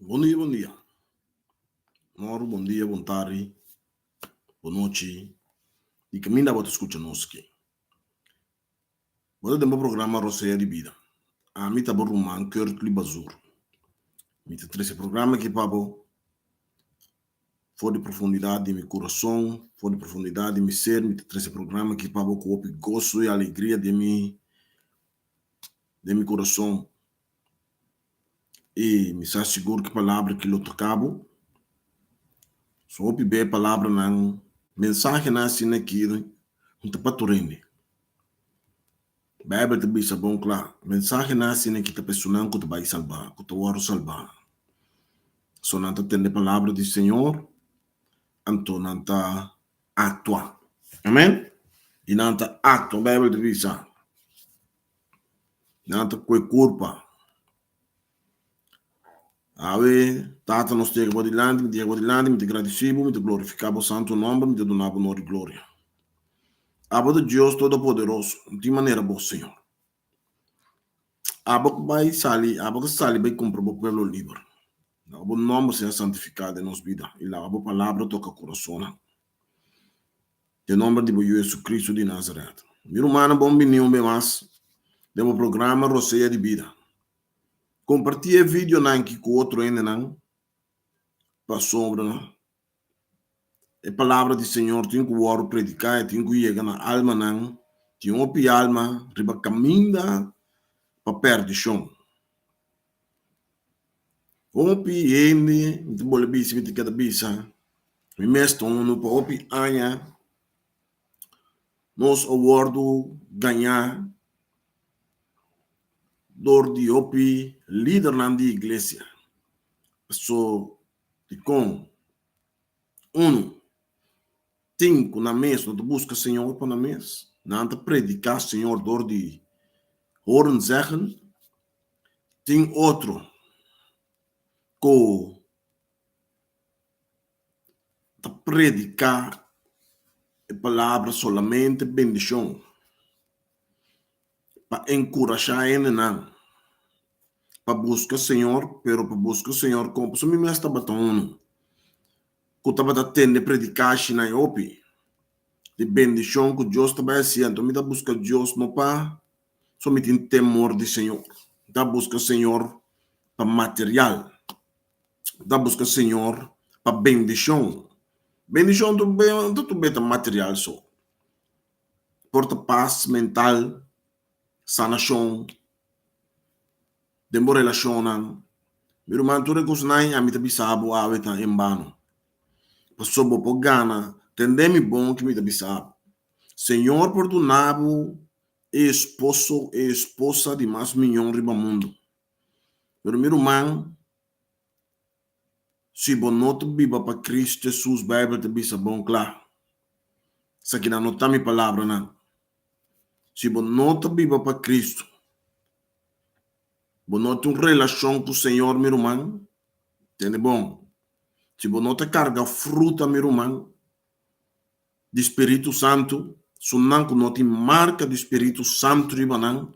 Bon dia, bon dia. Moro, bon dia, bon tardi, bon nochi. Di kaminda bo ta skucha nos aki. Bo ta den bo programa Rosea di Bida. Ami ta bo ruman Curtly Bazur. Mi ta trese programa aki pa bo for di profundidat di mi kurason, for di profundidat di mi ser. Mi ta trese programa aki pa bo ku hopi goso i alegria den mi den mi kurason. I mi sa sigur ku e palabra ki lo toka bo. So hopi be palabranan, mensahenan asina ki no ta pa tur hende. Beibel ta bisa bon kla, mensahenan asina ki ta pa esunnan ku ta bai salba, ku ta wòrdu salba. So nan ta tende palabra di Señor, anto nan ta aktua. Amen? I nan ta aktua, Beibel ta bisa. Nan ta kue kurpa. Awe, Tata, nos yega bo dilanti, mi ta yega bo dilanti, mi ta gradisí bo, mi ta glorifiká bo santu nòmber, mi ta duna bo honor i gloria. Abo ta Dios Todopoderoso, no tin manera bo, Señor. Abo ku bai sali, abo ku sali bai kumpra bo pueblo liber. Laga bo nòmber sea santifiká den nos bida i laga bo palabra toka kurasonnan. Den nomber di bo Yu Jesucristo di Nazaret. Mi rumannan bon bini un be mas den bo programa Rosea di Bida. Comparti e videonan ki cu otro hendenan pasobra e palabra di Señor tin cu worde predica, e tin cu yega na almanan, tin hopi alma riba caminda pa perdicion. Hopi hende, mi ta bole bisa, mi ta keda bisa, mi mes ta unu pa hopi aña nos a wòrdu gañá dor di hopi lidernan di iglesia. Paso dikon? Unu, tin ku nan mes no ta buska Señor pa nan mes, nan ta prediká Señor dor di horen zeggen. Tin otro ku ta prediká e palabra solamente bendishon pa enkurashá hendenan pa buska Señor, pero pa buska Señor kon? Pasobra mi mes tabata unu ku tabata tende predikashi na e hopi di bendishon ku Dios ta bai hasi, anto mi ta buska Dios no pa So mi tin temor di Señor. Mi ta buska Señor pa material. Mi ta buska Señor pa bendishon. Bendishon tur be no ta tur be ta material so. Por ta pas mental, sanashon den bo relashonnan. Mi ruman tur e kosnan ami ta bisa bo awe ta en bano. Pasobra bo por gana, tende mi bon ki mi ta bisa bo. Señor por duna bo e esposo, e esposa di mas miñon riba mundu. Pero mi ruman, si bo no ta biba pa Cristo Jesus, Bijbel ta bisa bon kla, esakinan no ta mi palabranan, si bo no ta biba pa Cristo, bo no tin un relashon ku Señor, mi ruman, tende bon, si bo no ta karga fruta, mi ruman, di Spiritu Santu, sunnan ku no tin marka di Spiritu Santu riba nan,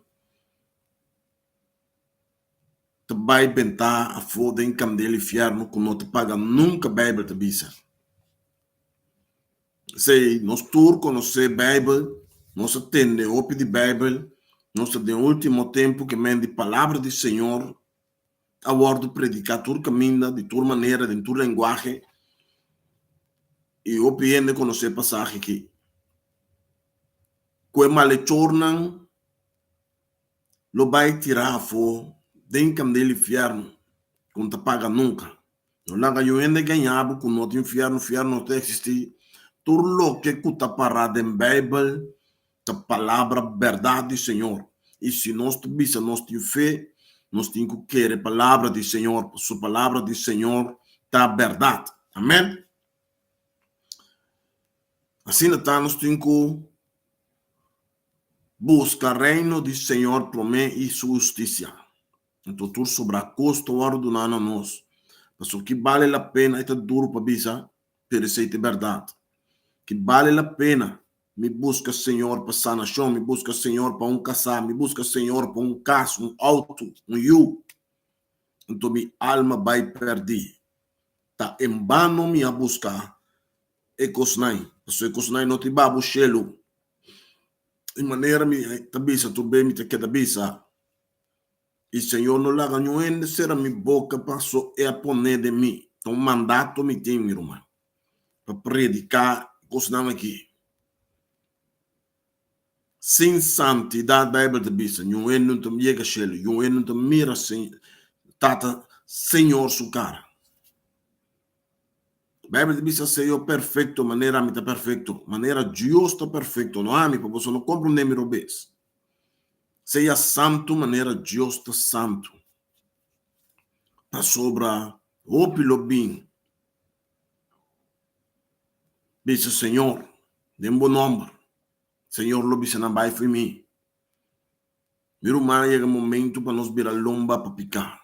ta bai bentá afó den kandel di fièrnu ku no ta paga nunka, Beibel ta bisa. P'esei, nos tur konosé Beibel, nos a tende hopi di Beibel, nos ta den último tempu ke men di Palabra di Señor a wòrdu prediká tur kaminda, di tur manera, den tur lenguahe, i hopi hende konosé e pasahe akí. Ku e malechornan lo bai tirá afó den kandel di fièrnu ku no ta paga nunka. No laga yu hende gañá bo ku no tin fièrnu, fièrnu no ta eksistí. Tur loke ku ta pará den Beibel ta palabra bèrdat di Señor. I si nos ta bisa nos tin fe, nos tin ku kere palabra di Señor, pasobra palabra di Señor ta bèrdat. Amèn. Asina ta nos tin ku buska Reino di Señor promé i su hustisia. Anto tur sobrá kos ta wòrdu duná na nos. Pasobra ki bale la pena, e ta duru pa bisa, pero esei ta e bèrdat. Ki bale la pena Mi buska Señor pa sanashon, mi buska Señor pa un kasá, mi buska Señor pa un kas, un outo, un yu. Anto mi alma bai pèrdí. Ta en bano mi a buska e kosnan, pasobra e kosnan no ta hiba bo shelu. I manera mi ta bisa tur be mi ta keda bisa, i Señor no laga niun hende sera mi boka paso e a pone den mi. Ta un mandato mi tin, mi ruman, pa prediká e kosnan aki. Sin santidat, Beibel ta bisa, niun hende no ta yega shelu, niun hende no ta mira Tata Señor su kara. Beibel ta bisa, Sea perfekto manera ami ta perfekto, manera Dios ta perfekto, no ami, pa boso no komprondé mi robes. Sea santu manera Dios ta santu. Pasobra hopi lo bin bisa, Señor, den bo nòmber, Señor lo bisa nan, Bai fo'i mi. Mi ruman, a yega momentu pa nos bira lomba pa piká.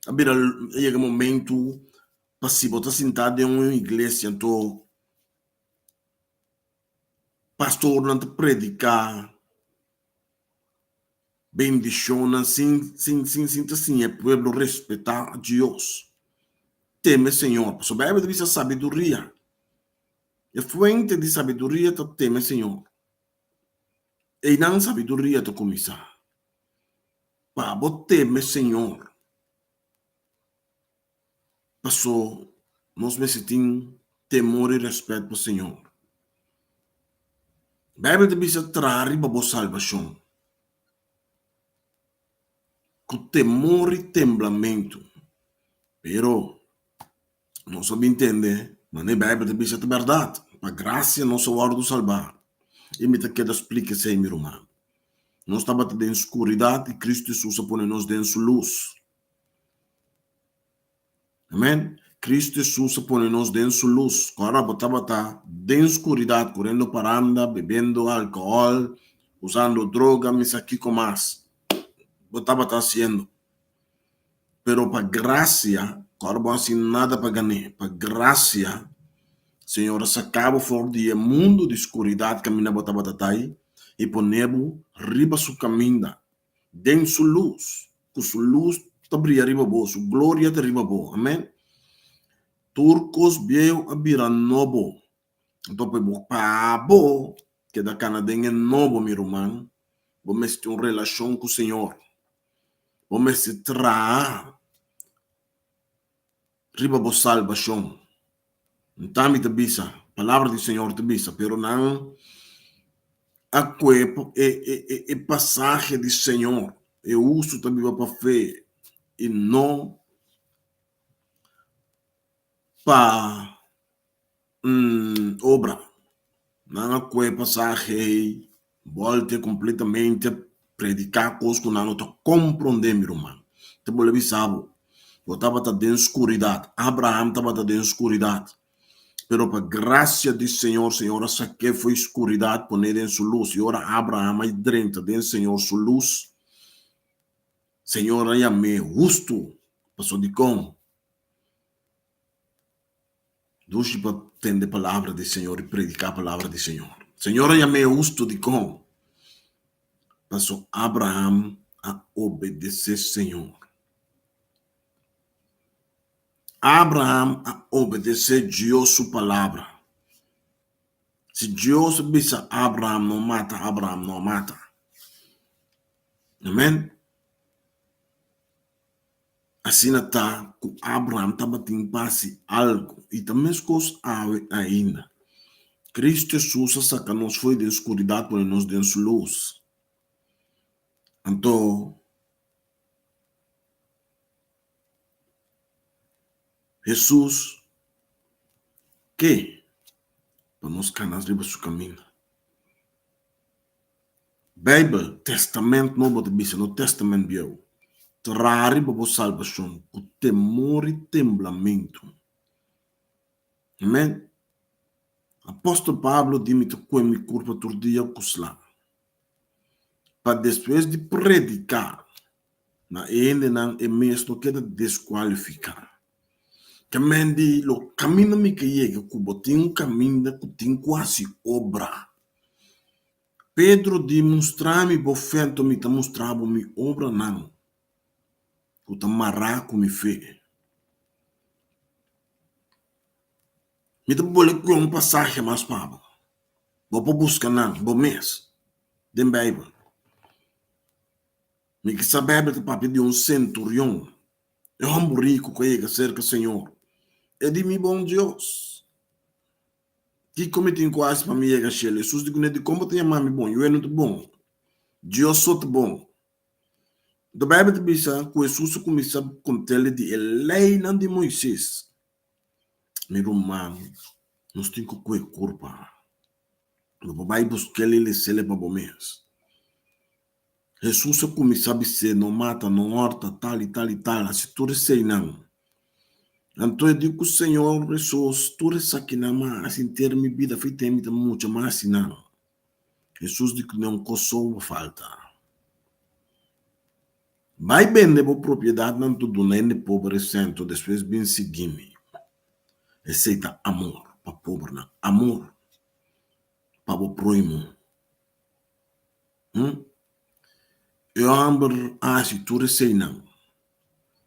A bira, a yega momentu pa si bo ta sintá den un iglesia anto pastornan ta prediká bendishonnan sin sin sin sin ta siña e pueblo respetá Dios, teme Señor. Pasobra Beibel ta bisa sabiduria, e fuente di sabiduria ta teme Señor. Einan sabiduria ta kuminsá. Pa bo teme Señor, paso nos mester tin temor i rèspèt pa Señor. Beibel ta bisa traha riba bo salbashon ku temor i temblamentu. Pero nos a bin tende manera Beibel ta bisa ta bèrdat, pa grasia nos a wòrdu salbá. I mi ta keda splika esei, mi ruman. Nos tabata den skuridat i Kristu Hesus a pone nos den su lus. Amen. Cristo Jesus a pone nos den su luz. Ora bo tabata den scuridad, corendo paranda, bebendo alcohol, usando droga, mi sa kico mas bo tabata haciendo. Pero pa gracia, ora bo haci nada pa gané, pa gracia, Señor a saca bo for di e mundo di scuridad caminda bo tabata ta ei y pone bo riba su caminda. Den su lus, ku su lus ta bria riba bo, su gloria ta riba bo. Amen. Tur kos bieu a bira nobo. Anto pa bo, pa bo keda kana den e nobo, mi ruman, bo mester un relashon ku Señor. Bo mester traha riba bo salbashon. Nta mi ta bisa, palabra di Señor ta bisa, pero nan a kue e, e, e, e pasahe di Señor, e hustu ta biba pa fe i no pa obra. Nan a kue pasahe ei Bolte completamente predica cos cu nan no ta comprende, mi ruman. Ta bolbe bisa bo, bo tabata den scuridad, Abraham tabata den scuridad, pero pa gracia di Señor, Señor a saké fo'i scuridad poné den su luz, y ora Abraham a drenta den Señor su luz, Señor a yam'é hustu, pasobra dicon? Dushi pa tende palabra di Señor i prediká palabra di Señor. Señor a yam'é hustu dikon? Paso Abraham a obedesé Señor. Abraham a obedesé Dios su palabra. Si Dios a bisa Abraham no mata, Abraham no a mata. Amen. Asina ta ku Abraham tabatin pa hasi algu, i ta meskos awe ainda. Kristu Hesus a saka nos fo'i den skuridat pone nos den su lus. Anto, Hesus ke pa nos kana riba su kaminda. Beibel, Testament Nobo ta bisa, no Testament Bieu, Traha riba bo salbashon ku temor i temblamentu. Amen. Apòstel Pablo di mi ta kue mi kurpa tur dia ku sla, pa despues di prediká na e hendenan e mes no keda deskualifiká. Ke men di lo kaminda mi ke yega ku bo tin un kaminda ku tin ku hasi obra. Pedro di, Mustra mi bo fe, anto mi ta mustra bo mi obranan. ku ta mará ku mi fe. Mi ta bole ku un pasahe mas pa bo. Bo por buska nan bo mes den Beibel. Mi ke sa Beibel ta papia di un senturion, e hòmber riku ku a yega serka Señor. E di, Mi bon Dios, kiko mi tin ku hasi pa mi yega shelu? Hesus di kuné, Dikon bo ta yama mi bon? Yu no ta bon. Dios so ta bon. Anto Beibel ta bisa ku Hesus a kuminsá kont'el di e leinan di Moises. Mi ruman, nos tin ku kue kurpa. Bo por bai busk'el i les'el pa bo mes. Hesus a kuminsá bis'é, No mata, no hòrta, tal i tal i tal, hasi tur eseinan. Anto e di ku Señor Hesus, Tur esakinan mi a hasi henter mi bida, fi ten mi ta mucha, mi a hasi nan. Hesus di ku un kos so bo falta. Bai bende bo propiedatnan tur duna hende pober e sènto, despues bin sigui mi. Esei ta amor pa pobernan, amor pa bo próhimo. Hm? E hòmber a hasi tur eseinan,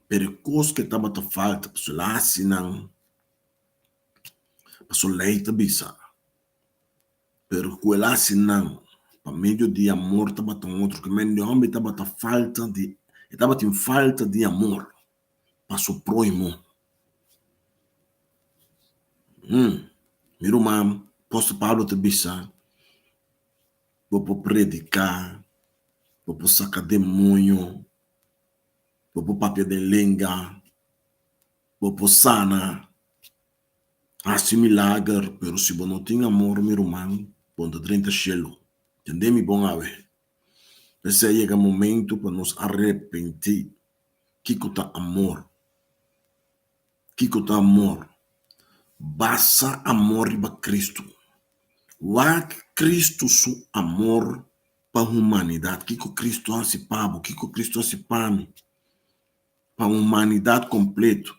pero e kos ku e tabata falta pasobra el a hasi nan, pasobra lei ta bisa. Pero ku el hasi nan pa medio di amor tabata un otro ku men di homber e tabata falta di e tabatin falta di amor pa su prohimo. Hmm, mi ruman, Apòstel Pablo ta bisa, bo por prediká, bo por saka demoño, bo por papia den lenga, bo por sana, Hasi milager, pero si bo no tin amor, mi ruman, bo no ta drenta shelu. Tende mi bon awe. P'esei a yega momento pa nos arepentí. Kiko ta amor? Kiko ta amor? Basa amor riba Cristo. Wak Cristo su amor pa humanidad. Kiko Cristo a hasi pa bo? Kiko Cristo a hasi pa mi? Pa humanidad completo.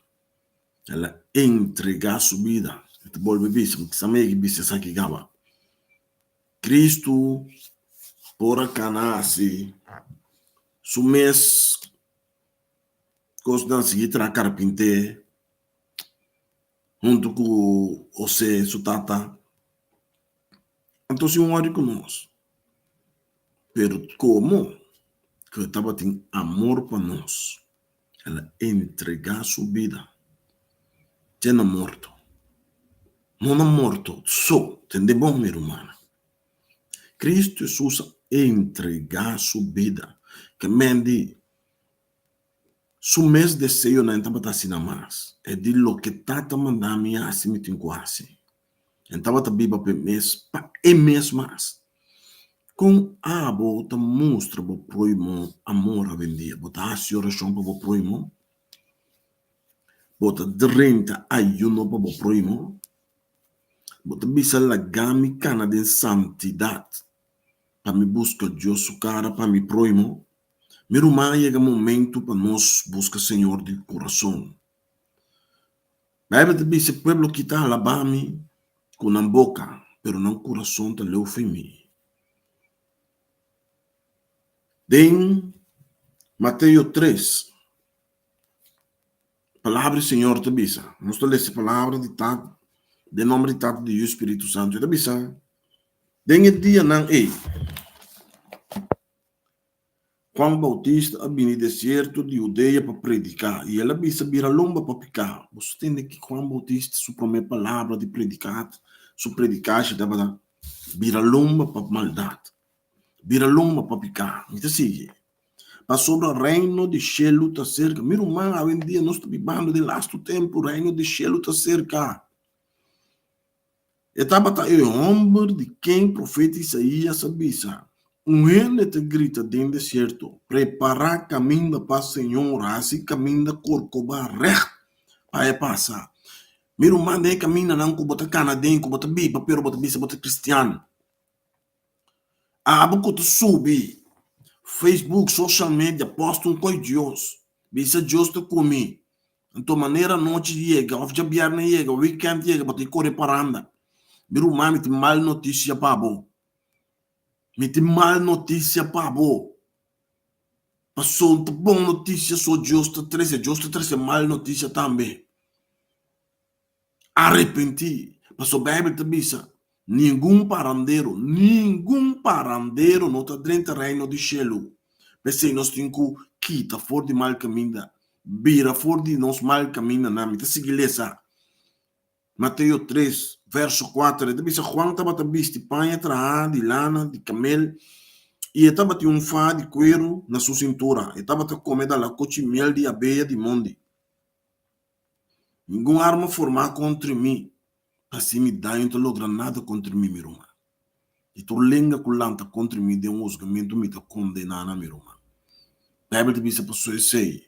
El a entregá su bida. Mi ta bolbe bisa, mi sa megi bisa esaki gaba. Cristo por a cana haci su mes cosnan, sigui traha carpinté hunto cu José, su tata. Anto si un ori cu nos. Pero como cu e tabatin amor pa nos, El a entregá su bida te na morto. No na morto so, tende bon mi rumannan. Cristo Jesus a entregá su bida, ke men di su mes deseonan e tabata hasi na mas. E di loke Tata manda mi hasi mi tin ku hasi. E tabata biba pa e mes, pa e mes mas. Kon abo ta mustra bo prohimo amor awendia? Bo ta hasi orashon pa bo prohimo? Bo ta drenta ayuno pa bo prohimo? Bo ta bisa laga mi kana den santidat pa mi buska Dios su kara pa mi prohimo? Mi ruman a yega momento pa nos buska Señor di kurason. Bijbel ta bisa, E pueblo ki ta alabá mi ku nan boka, pero nan kurason ta leu fo'i mi. Den Mateo tres, Palabra di Señor ta bisa, nos ta lesa e palabra di Tata, den nomber di Tata, di Yu i Spiritu Santu, e ta bisa, Den e dianan ei, Juan Bautista a bini desierto di Judea pa prediká, i el a bisa, Bira lomba pa piká. Boso tende ki Juan Bautista su promé palabra di prediká, su predikashi tabata, Bira lomba pa maldat, bira lomba pa piká. Mi ta sigui, Pasobra Reino di shelu ta serka. Mi ruman, awendia nos ta bibando den lastu tempu, Reino di shelu ta serka. E tabata e hòmber di ken profeta Isaías a bisa, Un hende ta grita den desierto, Prepará kaminda pa Señor, hasi kaminda korkobá règt pa e pasa. Mi ruman, den e kamindanan ku bo ta kana den, ku bo ta biba, pero bo ta bisa bo ta kristian. Abo ku ta subi Facebook, social media, post un koi Dios, bisa Dios ta ku mi. Anto manera anochi yega of djabièrnè yega, weekend yega, bo ta kore paranda. Mi ruman, mi tin mal notisia pa bo. Mi tin mal notisia pa bo. Pasobra ta bon notisia so Dios ta trese, Dios ta trese mal notisia tambe. Arepentí, pasobra Beibel ta bisa, Ningun parandero, ningun parandero no ta drenta Reino di shelu. P'esei nos tin ku kita for di mal kaminda, bira for di nos mal kamindanan. Mi ta sigui lesa Mateo tres, verso kuater, e ta bisa, Juan tabata bisti paña trahá di lana di kamel i e tabatin un faha di kueru na su sintura. E tabata kome dalakochi miel di abeya di mondi. Ningun arma formá kontra mi pa hasi mi daño ta logra nada kontra mi, mi ruman. I tur lenga ku lanta kontra mi den husgamentu mi ta kondená nan, mi ruman. Beibel ta bisa pasobra esei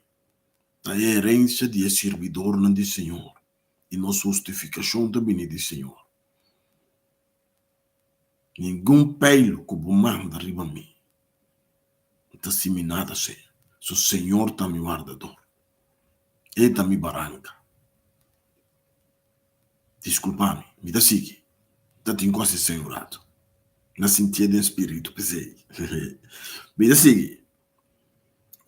ta e herensia di e sirbidornan di Señor, i nos hustifikashon ta bini di Señor. Ningun peilu ku bo manda riba mi no ta hasi mi nada, so Señor ta mi wardador. E ta mi baranka. Diskulpa mi, mi ta sigui. Ta tin ku hasi esei un ratu. Na sintié den spiritu p'esei. Mi ta sigui.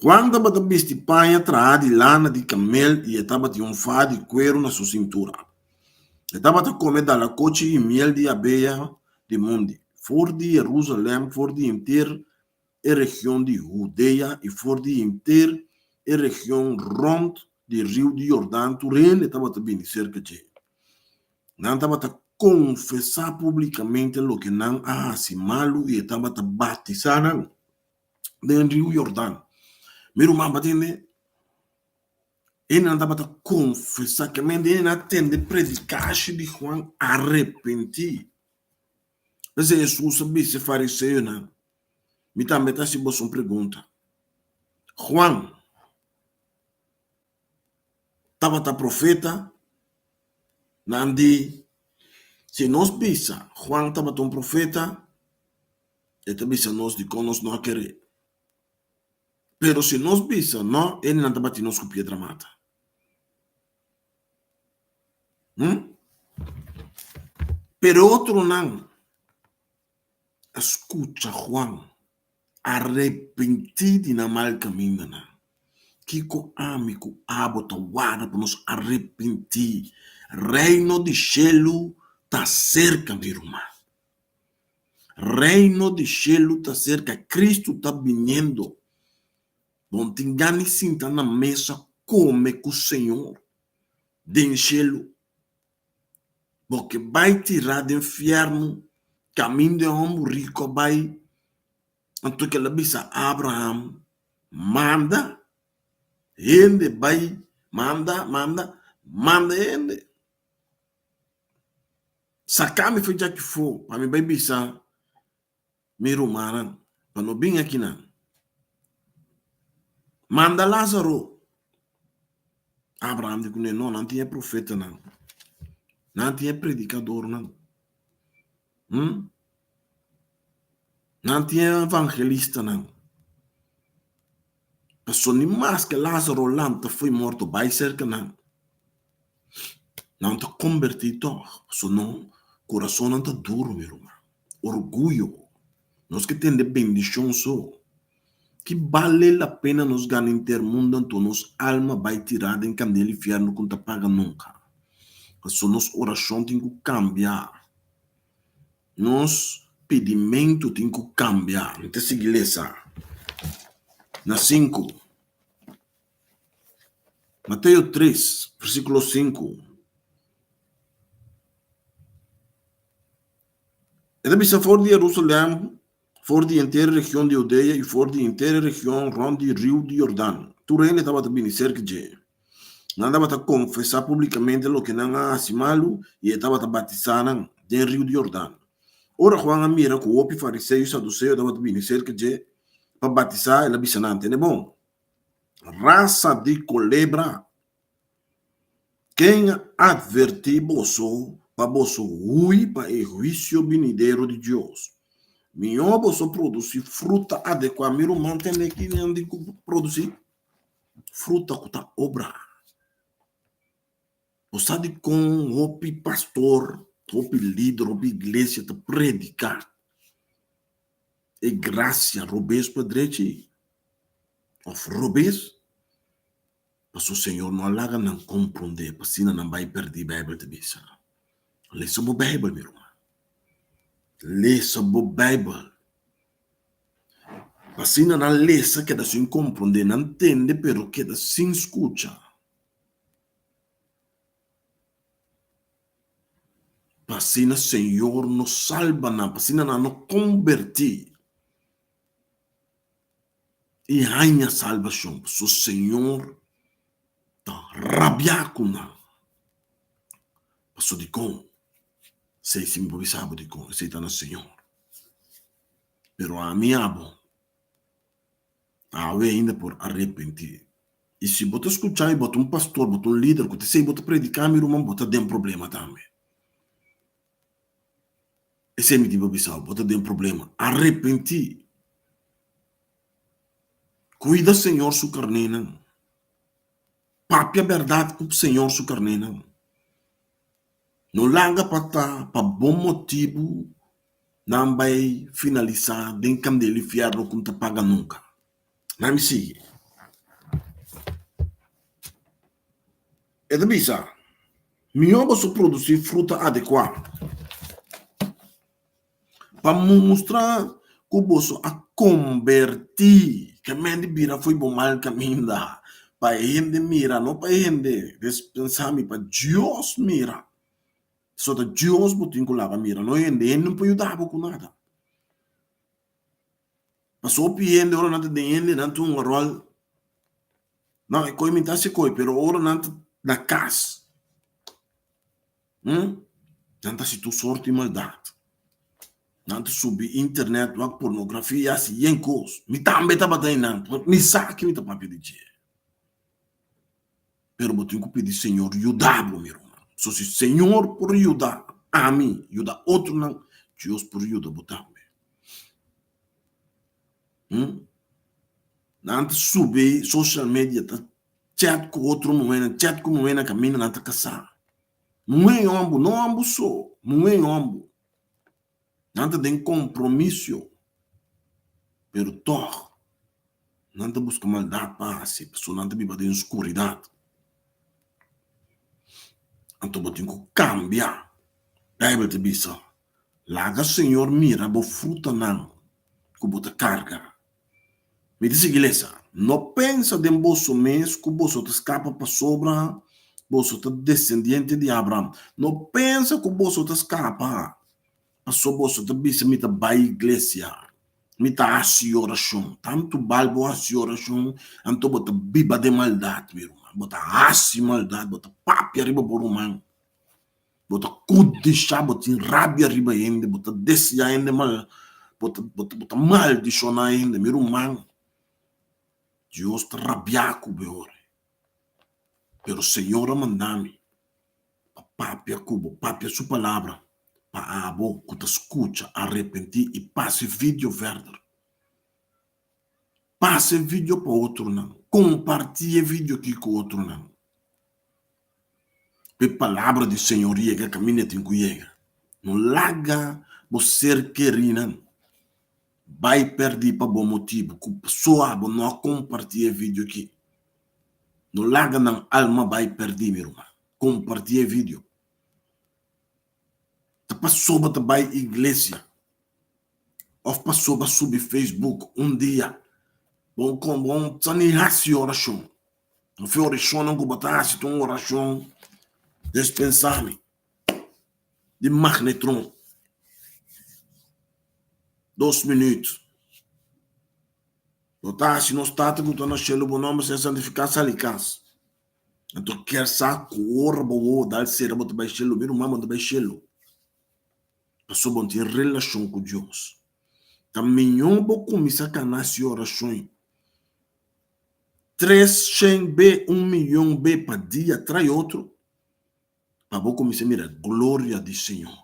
Juan tabata bisti paña traha di lana di kamel i e tabatin un faha di kueru na su sintura. E tabata kome dalakochi i miel di abeya di mondi. For di Jerusalèm, for di henter e region di Hudea i for di henter e region rònt di riu di Jordan tur hende tabata bini serka dje. Nan tabata konfesá públikamente loke nan a hasi malu i e tabata batisá nan den riu Jordan. Mi ruman bo a tende? Hendenan tabata konfesá, ke mente hendenan a tende predikashi di Juan arepentí. P'esei Hesus a bisa e fariseonan, Mi tambe ta hasi boso un pregunta. Juan tabata profeta? Nan di, Si nos bisa Juan tabata un profeta, e ta bisa nos dikon nos no a ker'é. Pero si nos bisa no, hendenan ta bati nos ku piedra mata. Hm? Pero otronan a skucha Juan, a repentí di nan mal kamindanan. Kiko ami ku abo ta warda pa nos arepentí? Reino di shelu ta serka, mi ruman. Reino di shelu ta serka, Kristu ta biniendo. Bo no tin gana di sinta na mesa kome ku Señor den shelu. Bo ke bai tirá den fièrnu kaminda e hòmber riku a bai. Anto kel a bisa Abraham, Manda hende bai, manda, manda, manda hende. Saka mi for djaki afó pa mi bai bisa mi rumannan pa no bin akinan. Manda Lázaro. Abraham di kuné, No, nan tin e profetanan, nan tin e predikadornan, hm, nan tin e evangelistanan. Pasobra ni maske Lázaro lanta fo'i morto bai serka nan, nan ta kombertí tòg, pasobra nan kurasonnan ta duru, mi ruman. Orguyo. Nos ke tende bendishon so. Ki bale la pena nos gana henter mundo anto nos alma bai tirá den kandel infierno ku no ta paga nunka? Pasobra nos orashon tin ku kambia. Nos pidimentu tin ku kambia. Mi ta sigui lesa na sinku. Mateo tres, versíkulo sinku. E ta bisa for di Jerusalèm, for di henter e region di Hudea i for di henter e region rònt di riu di Jordan. Tur hende tabata bini serka dje. Nan tabata konfesá públikamente loke nan a hasi malu i e tabata batisá nan den riu di Jordan. Ora Juan a mira ku hopi fariseo i saduseo tabata bini serka dje pa batisá, el a bisa nan, Tene bon, rasa di kolebra! Ken a atvertí boso pa boso hui pa e huisio binidero di Dios? Mihó boso produsí fruta adekuá. Mi ruman tende ki nan di ku produsí fruta ku ta obra. Bo sa dikon hopi pastor, hopi lider, hopi iglesia ta prediká e grasia robes pa drechi? Òf robes? Pasobra Señor no a laga nan komprondé, pa asina nan bai pèrdí, Beibel ta bisa. Lesa bo Beibel, mi ruman. Lesa bo Beibel. Pa asina nan lesa keda sin komprondé, nan tende pero keda sin skucha. Pa asina Señor no salba nan, pa asina nan no kombertí i haña salbashon. Pasobra Señor ta rabiá ku nan. Pasobra dikon? Esei si mi por bisa bo dikon, esei ta na Señor. Pero ami abo awe ainda por arepentí. I si bo ta skuchá i bo ta un pastor, bo ta un lider ku ta esei bo ta prediká, mi ruman, bo ta den problema tambe. Esei mi tin pa bisa bo, bo ta den problema. Arepentí. Kuida Señor su karnénan. Papia bèrdat ku Señor su karnénan. No laga pa ta pa bon motibu nan bai finalisá den kandel infierno ku no ta paga nunka. Nan mi sigui. E ta bisa, Mihó boso produsí fruta adekuá pa mustra ku boso a kombertí, ke men di bira fo'i bo mal kaminda, pa e hende mira, no pa e hende despensá mi, pa Dios mira. So ta Dios bo tin ku laga mira, no hende. Hende no por yuda bo ku nada. Pasobra hopi hende ora nan ta den hende nan ta hunga ròl. No, e koi mi ta hasi koi, pero ora nan ta na kas, hm, nan ta hasi tur sorti maldat. Nan ta subi internet wak pornografia, hasi yen kos. Mi tambe tabata einan, mi sa ke mi ta papia di dje. Pero bo tin ku pidi Señor yuda bo, mi ruman. So si Señor por yuda ami, yuda otronan, Dios por yuda bo tambe. Hm? Nan ta subi social media ta chat ku otro muhénan, chat ku muhénan kaminda nan ta kasá. Muhé i hòmber, no hòmber so, muhé i hòmber. Nan ta den kompromisio, pero tòg nan ta buska maldat pa hasi, pasobra nan ta biba den skuridat. Anto bo tin ku kambia. Beibel ta bisa, Laga Señor mira bo frutanan ku bo ta karga. Mi ta sigui lesa, No pensa den boso mes ku boso ta skapa pasobra boso ta desendiente di Abraham. No pensa ku boso ta skapa pasobra boso ta bisa mi ta bai iglesia, mi ta hasi orashon. Tantu bal bo hasi orashon, anto bo ta biba den maldat, mi ruman. Bo ta hasi maldat, bo ta papia riba bo ruman. Bo ta kudishá, bo tin rabia riba hende, bo ta deseá hende mal, bo ta bo ta bo ta maldishoná hende. Mi ruman, Dios ta rabiá ku bo e ora. Pero Señor a manda mi pa papia ku bo, papia Su palabra pa abo ku ta skucha, arepentí i pasa e video verder. Pasa e video pa otronan, kompartí e video aki ku otronan. Pa e palabra di Señor yega kaminda e tin ku yega. No laga bo ser kerinan bai pèrdí pa bo motibu ku pasobra bo no a kompartí e video aki. No laga nan alma bai pèrdí, mi ruman. Kompartí e video. Ta pasobra ta bai iglesia òf pasobra subi Facebook un dia bo no sa ni hasi orashon. Of e orashonnan ku bo ta hasi ta un orashon despensami di magnetron. Dos minüt. Bo ta hasi nos Tata ku ta na shelu, bo nòmber sea santifiká, sali kas. Anto kier sa ku ora bo wowo dal sera bo ta bai shelu. Mi ruman, bo ta bai shelu. Pasobra bo no tin relashon ku Dios. Ta mihó bo kuminsá kana hasi orashon 300 be, un miyon be pa dia trai otro, pa bo kuminsá mira gloria di Señor.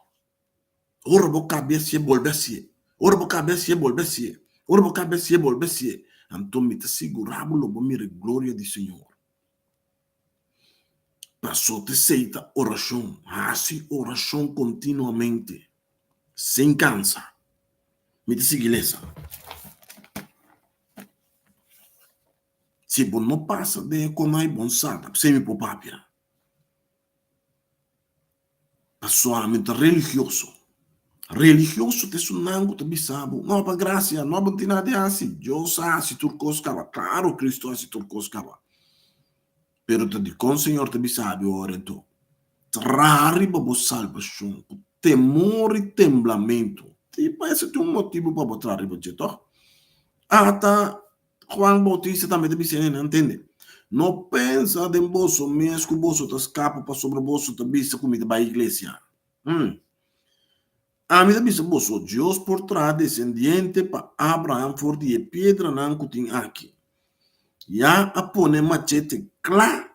Ora bo kabia hasié, bolbe hasié. Ora bo kabia hasié, bolbe hasié. Ora bo kabia hasié, bolbe hasié. Anto mi ta sigurá bo lo bo mira gloria di Señor. Pasobra esei ta orashon. Hasi orashon kontinuamente, sin kansa. Mi ta sigui lesa. Si bo no pasa den e konai bon sa ta p'esei mi por papia. Pasobra mi ta religioso. Religioso ta esunnan ku ta bisa bo, no, pa grasia, no, bo no tin nada di hasi. Dios a hasi tur kos kaba. Klaro, Kristu a hasi tur kos kaba. Pero ta dikon Señor ta bisa bo ora anto? Traha riba bo salbashon ku temor i temblamentu. Tipo ese tin un motibu pa bo traha riba dje, tòg? Ata Juan Bautista tambe ta bisa hende, Ntende, no pensa den boso mes ku boso ta skapa pasobra boso ta bisa ku mi ta bai iglesia. Hmm. Ami ta bisa boso, Dios por traha desendiente pa Abraham for di e piedranan ku tin aki. Ya a pone machete kla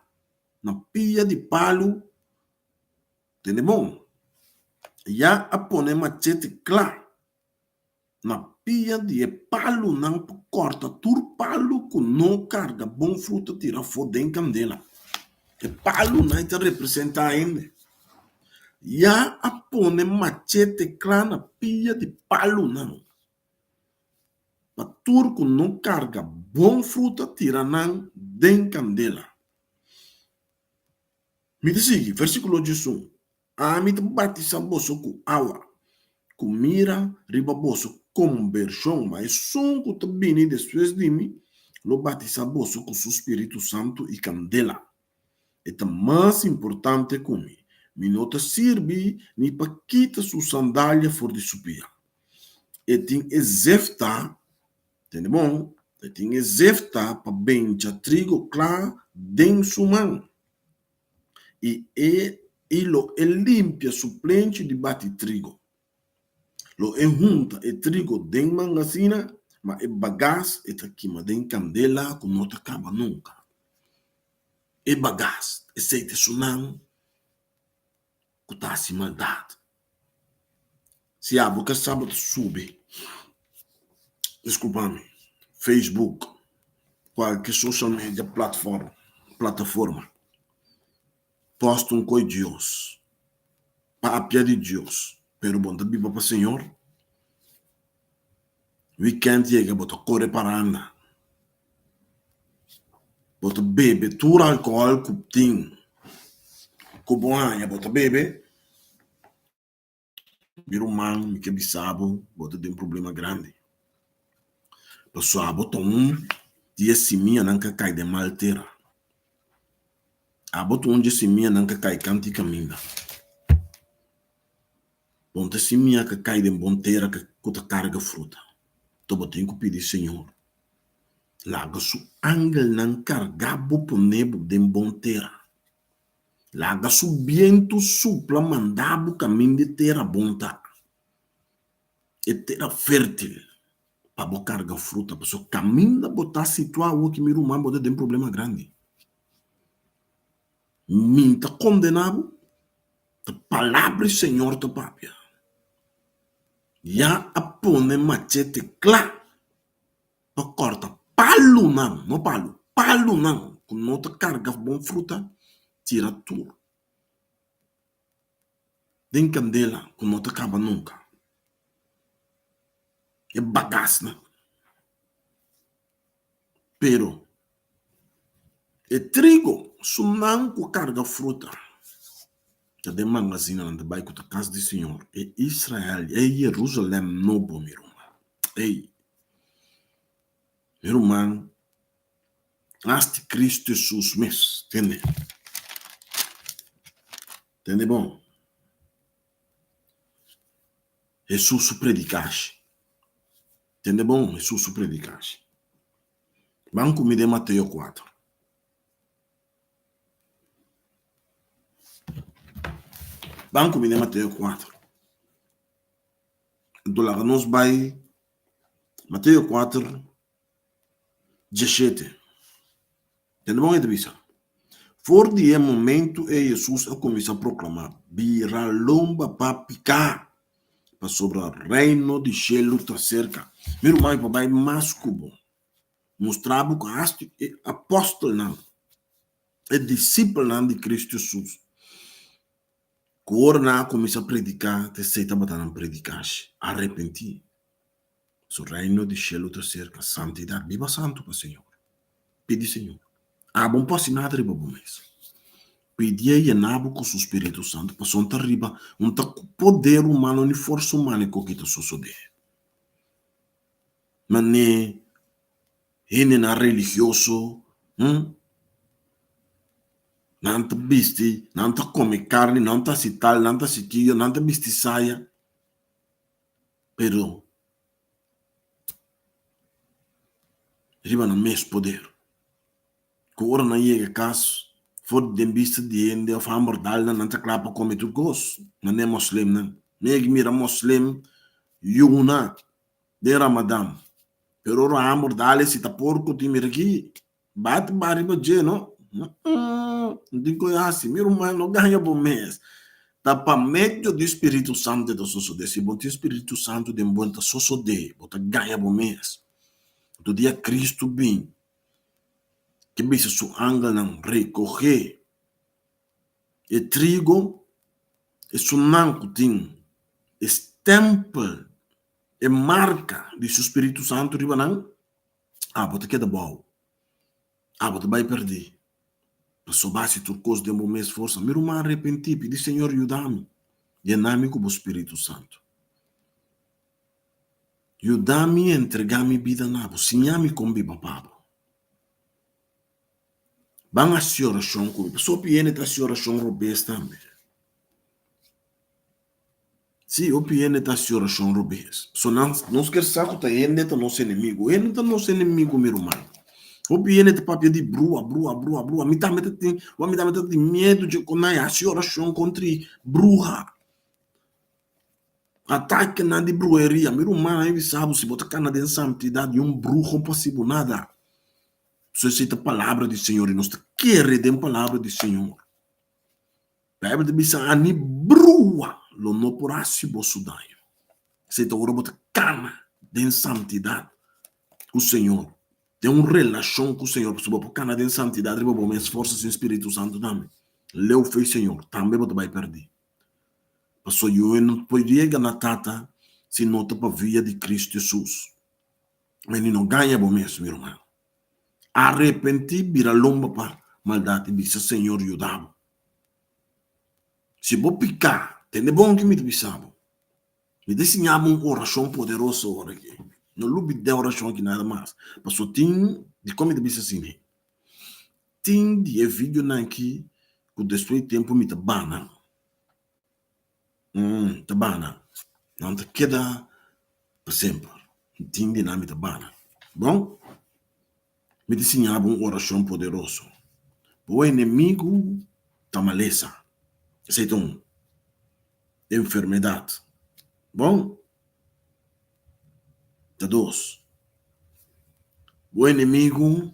na pia di palu, tende bon, ya a pone machete kla na pia di e palunan pa kòrta tur palu ku no karga bon fruta tira afó den kandela. E palunan ei ta representá hende. Ya a pone machete kla na pia di palunan pa tur ku no karga bon fruta tira nan den kandela. Mi ta sigui, versíkulo diesun. Ami ta batisá boso ku awa, ku mira riba boso kombershon, ma esun ku ta bini despues di mi lo batisá boso ku su spiritu santu i kandela. E ta mas importante ku mi, mi no ta sirbi ni pa kita su sandalia for di su pia. E tin e zefta, tende bon, e tin e zefta pa bencha trigo kla den su man. I e i lo e limpia su plenchi di bati trigo. Lo e hunta e trigo den mangasina, ma e bagas e ta kima den kandela ku no ta kaba nunka. E bagas, esei ta esunnan ku ta hasi maldat. Si abo ka sa bo ta subi, disculpa mi, Facebook, cualke social media platform, plataforma, post un coi Dios, papia di Dios, pero bo no ta biba pa Señor. Weekend yega bo ta core paranda, bo ta bebe tur alcohol cu tin, cu bo haña bo ta bebe. Mi ruman, mi ke bisa bo, bo ta den problema grandi. Pasobra abo ta un di e simianan ku a kai den mal tera. Abo ta un di e simianan ku a kai kantu di kaminda. Bo no ta simia ku a kai den bon tera ku ta karga fruta. Anto bo tin ku pidi Señor, laga su angelnan karga bo pone bo den bon tera. Laga su bientu supla manda bo kamin di tera bon ta, e tera fértil, pa bo karga fruta. Pasobra kaminda bo ta situá awoki, mi ruman, bo ta den problema grandi. Mi ta kondená bo, ta palabra di Señor ta papia. Ya a pone machete kla pa kòrta palunan, no palu, palunan ku no ta karga bon fruta, tira tur den kandela ku no ta kaba nunka. E bagasnan. Pero e trigo, sunan ku karga fruta, ta den mangasinanan ta bai ku ta kas di Señor, e Israel, e Jerusalèm nobo, mi ruman. Ey, mi ruman, hasta Cristo Jesus mes, tende. Tende bon. Jesus su predikashi. Tende bon, Jesus su predikashi. Ban ku mi den Mateo 4. Ban ku mi den Mateo 4. Anto laga nos bai Mateo kuater, dieshete. Tende bon e ta bisa, For di e momentu ei Hesus a kuminsá proklamá, Bira lomba pa piká, pasobra Reino di shelu ta serka. Mi ruman, mi por bai mas ku bo, mustra bo ku hasta e apòstelnan, e disipelnan di Kristu Hesus, Ku ora nan a kuminsá prediká, ta esei tabata nan predikashi, Arepentí, pasobra Reino di shelu ta serka. Santidat, biba santu pa Señor. Pidi Señor. Abo no por hasi nada riba bo mes. Pidié yena bo ku su Spiritu Santu, pasobra no ta riba, no ta ku poder humano ni forsa humano e koki ta sosodé. Manera hendenan religioso, hm, nan ta bisti, nan ta kome karni, nan ta hasi tal, nan ta hasi kiyo, nan ta bisti saya, pero riba nan mes poder. Ku ora nan yega kas, for di den bista di hende òf hamber dal nan, nan ta kla pa kome tur kos, manera moslimnan. Mi a mira moslim yuna den Ramadan, pero ora hamber dal e si ta porko tin mira aki, Bati ba riba dje no. No tin koe hasi. Mi ruman, no gaña bo mes. Ta pa medio di Spiritu Santu e ta sosodé. Si bo tin Spiritu Santu den bo, e ta sosodé. Bo ta gaña bo mes. Anto dia Kristu bin, ke bisa su angelnan rekohé e trigo, esunnan ku tin e stèmpel, e marka di su Spiritu Santu riba nan, Abo ta keda bou. Abo ta bai perdí. Pasobra hasi tur kos den bo mes forsa. Mi ruman, arepentí, pidi Señor yuda mi. Yena mi ku bo Spiritu Santu. Yuda mi entregá mi bida na bo. Siña mi kon biba pa bo. Ban hasi orashon ku mi. Pasobra hopi hende ta hasi orashon robes tambe. Sí, hopi hende ta hasi orashon robes. So nan, nos kier sa ku ta hende ta nos enemigu. Hende ta nos enemigu, mi ruman. Hopi hende ta papia di brua, brua, brua, brua. Mi tambe ta tin, wak mi tambe ta tin miedu dje kon nan hasi orashon kontri bruha. Atakenan di bruheria. Mi ruman, mi bisa bo, si bo ta kana den santidat, niun bruho por hasi bo nada. So esei ta palabra di Señor i nos ta kere den palabra di Señor. Bijbel ta bisa, Ani brua lo no por hasi boso daño. Esei ta ora bo ta kana den santidat ku Señor, den un relashon ku Señor, pasobra bo por kana den santidat riba bo mes forsa sin Spiritu Santu tambe. Leu fe Señor, tambe bo ta bai pèrdí. Pasobra yu no por yega na Tata si no ta pa via di Kristu Hesus. Meni no gaña bo mes, mi ruman. Arepentí, bira lomba pa maldat i bisa, Señor, yuda bo. Si bo piká, tende bon ki mi ta bisa bo. Mi ta siña bo un orashon poderoso ora aki. No lubidá e orashon aki nada mas. Pasobra tin, dikon mi ta bisa asina? Tin di e videonan aki ku despues di tempu mi ta bana. Ta bana. Nan ta keda pa semper. Tin di nan mi ta bana. Bon, mi ta siña bo un orashon poderoso. Bo enemigu ta malesa. Esei ta un enfermedat. Bon, ta dos. Bo enemigu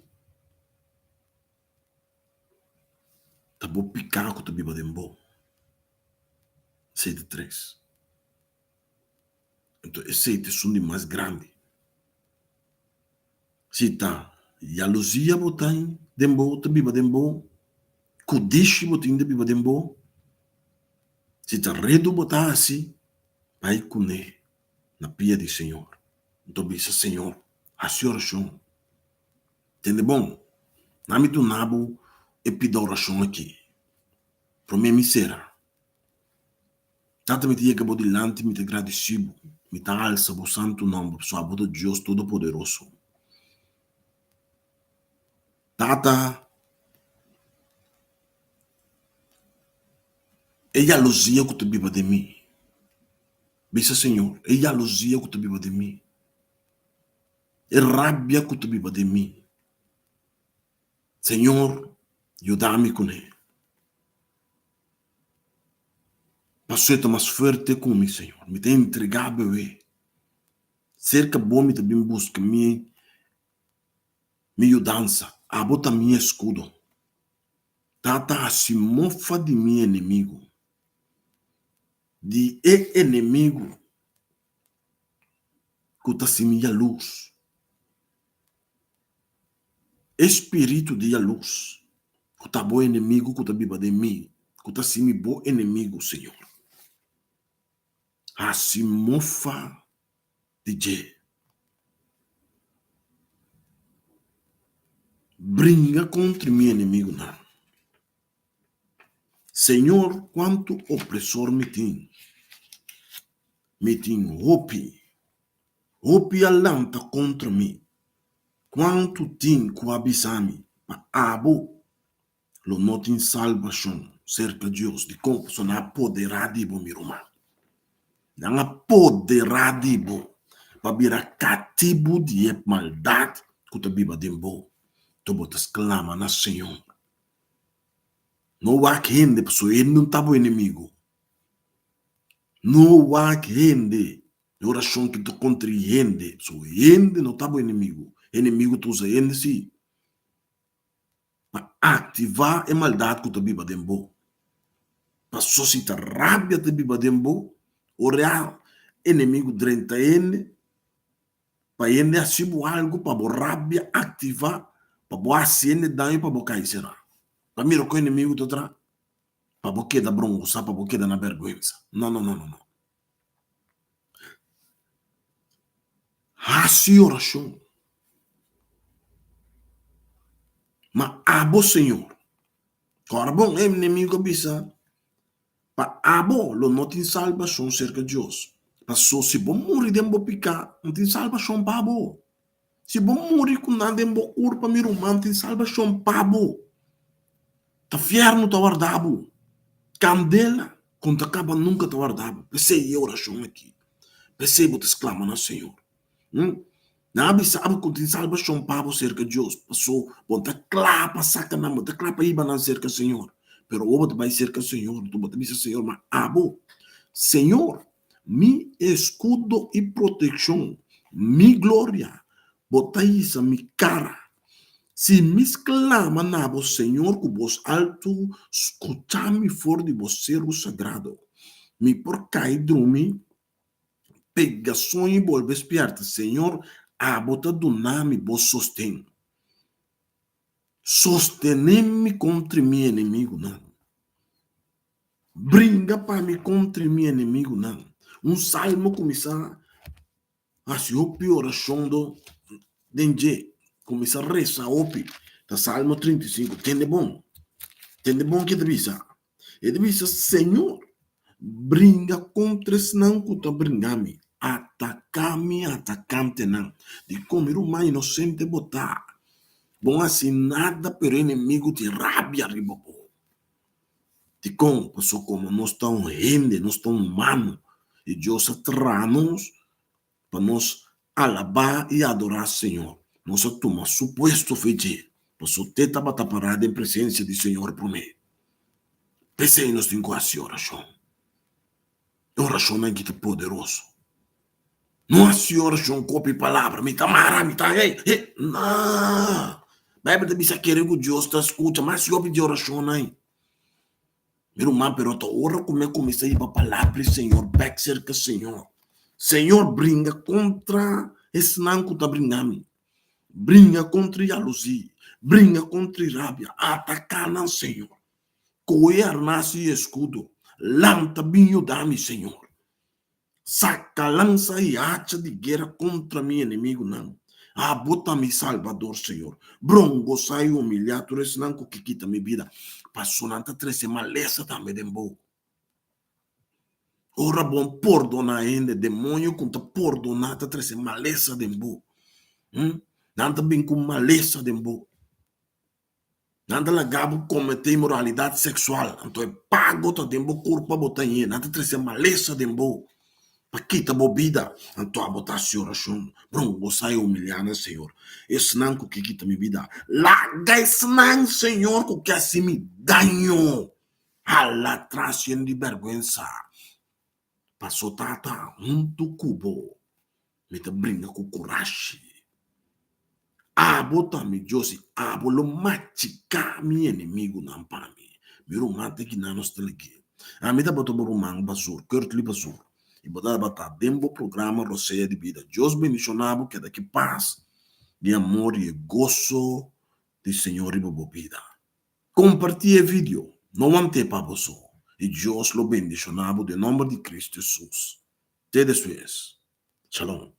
Ta bo piká ku ta biba den bo. Esei ta tres. Anto esei ta esun di mas grandi. Si ta yaluzia bo tin den bo, ta biba den bo, kudishi bo tin ta biba den bo, si ta redu bo ta hasi, bai kuné na pia di Señor. Anto bisa Señor, hasi orashon. Tende bon, na mi duna bo e pida orashon aki. Promé mi sera. Tata mi ta yega bo dilanti, mi ta gradisí bo, mi ta alsa bo santu nòmber, pasobra abo ta Dios Todopoderoso. Tata, e yaluzia ku ta biba den mi, bisa Señor, e yaluzia ku ta biba den mi. E rabia ku ta biba den mi. Señor, yuda mi kuné. Pasobra e ta mas fuerte ku mi, Señor. Mi ta entregá bewe. Serka bo mi ta bin buska mi mi yudansa. Abo ta mi eskudo. Tata hasi mofa di mi enemigu, di e enemigu ku ta simia lus. E spiritu di yalus ku ta bo enemigu ku ta biba den mi, ku ta simi bo enemigu, Señor, hasi mofa di dje. Bringa kontra mi enemigunan. Señor, kuantu opresor mi tin! Mi tin hopi, hopi a lanta kontra mi. Kuantu tin ku a bisa mi, Pa abo lo no tin salbashon serka Dios. Dikon? Pasobra nan a poderá di bo, mi ruman. Nan a poderá di bo pa bira katibu di e maldat ku ta biba den bo. Anto bo ta sklama na Señor. No wak hende, pasobra hende no ta bo enemigu. No wak hende. E orashon ki ta kontra hende, pasobra hende no ta bo enemigu. Enemigu ta usa hende sí. Pa aktivá e maldat ku ta biba den bo. Paso si ta rabia ta biba den bo, ora enemigu drenta hende, pa hende hasi bo algu pa bo rabia aktivá, pa bo hasi hende daño pa bo kai será. Ta mira ku enemigu ta traha? Pa bo keda brongosá, pa bo keda na bèrgwensa. No, no, no, no, no. Hasi orashon. Ma abo, Señor, kòrda bon, e enemigu a bisa, pa abo lo no tin salbashon serka Dios. Paso si bo muri den bo piká, no tin salbashon pa bo. Si bo muri ku nan den bo kurpa, mi ruman, tin salbashon pa bo. Ta fièrnu ta warda bo. Kandela ku no ta kaba nunka ta warda bo. P'esei e orashon aki. P'esei bo ta sklama na Señor. Nan a bisa bo ku tin salbashon pa bo serka Dios, paso bo no ta kla pa saka nan, bo no ta kla pa hiba nan serka Señor. Pero ora bo ta bai serka Señor, bo ta bisa Señor, ma abo, Señor, Mi eskudo i protekshon, mi gloria, bo ta hisa mi kara. Si mi sklama na bo, Señor, ku bos altu, skucha mi for di bo seru sagrado. Mi por kai drumi, pega soño i bolbe spièrta, Señor, abo ta duna mi bo sosten. Sostené mi kontra mi enemigunan. Bringa pa mi kontra mi enemigunan. Un salmo kuminsá hasi hopi orashon do den dje, kuminsá resa hopi, ta Salmo 35. Tende bon, tende bon ke ta bisa. E ta bisa, Señor, bringa kontra esnan ku ta bringa mi, ataká mi atakantenan. Dikon mi ruman inosente bo ta? Bo no hasi nada, pero e enemigu tin rabia riba bo. Dikon? Pasobra komo nos ta un hende, nos ta un humano, i Dios a traha nos pa nos alabá i adorá Señor. Nos a tuma su puesto fe dje, pasobra te tabata pará den presensia di Señor promé. P'esei nos tin ku hasi orashon. E orashonnan ki ta poderoso. No hasi orashon ku hopi palabra, mi ta mara, mi ta he, he. No! Bijbel ta bisa kere ku Dios ta skucha, ma hasi hopi di orashonnan. Mi ruman, pero ta ora ku mi a kuminsá hiba palabra di Señor bèk serka Señor. Señor, bringa kontra esnan ku ta bringa mi. Bringa kontra yalusí, bringa kontra rabia, ataká nan, Señor. Kohe arnas i eskudo, lanta bin yuda mi, Señor. Saka lansa i hacha di guera kontra mi enemigunan. Abo ta mi Salbador, Señor. Brongosá i humiliá tur esnan ku ke kita mi bida, pasobra nan ta trese malesa tambe den bo. Ora bo a pordoná hende, demoño ku ta pordoná ta trese malesa den bo. Nan ta bin ku malesa den bo. Nan ta laga bo kometé inmoralidat seksual, anto e pago ta den bo kurpa bo ta hende. Nan ta trese malesa den bo pa kita bo bida, anto abo ta hasi orashon, Brongosa i humiliá nan, Señor, esnan ku ke kita mi bida. Laga esnan, Señor, ku ke hasi mi daño, hala atras yen di bèrgwensa. Paso Tata, huntu ku bo mi ta bringa ku kurashi. Abo ta mi Dios i abo lo machiká mi enemigunan pa mi. Mi ruman ta kinan nos ta ligi. Ami tabata bo ruman Bazur, Curtly Bazur, i bo tabata den bo programa Rosea di Bida. Dios bendishoná bo, keda ki pas di amor i e goso di Señor riba bo bida. Kompartí e video, no want'é pa bo so, i Dios lo bendishoná bo den nòmber di Kristu Hesus. Te despues. Shalom.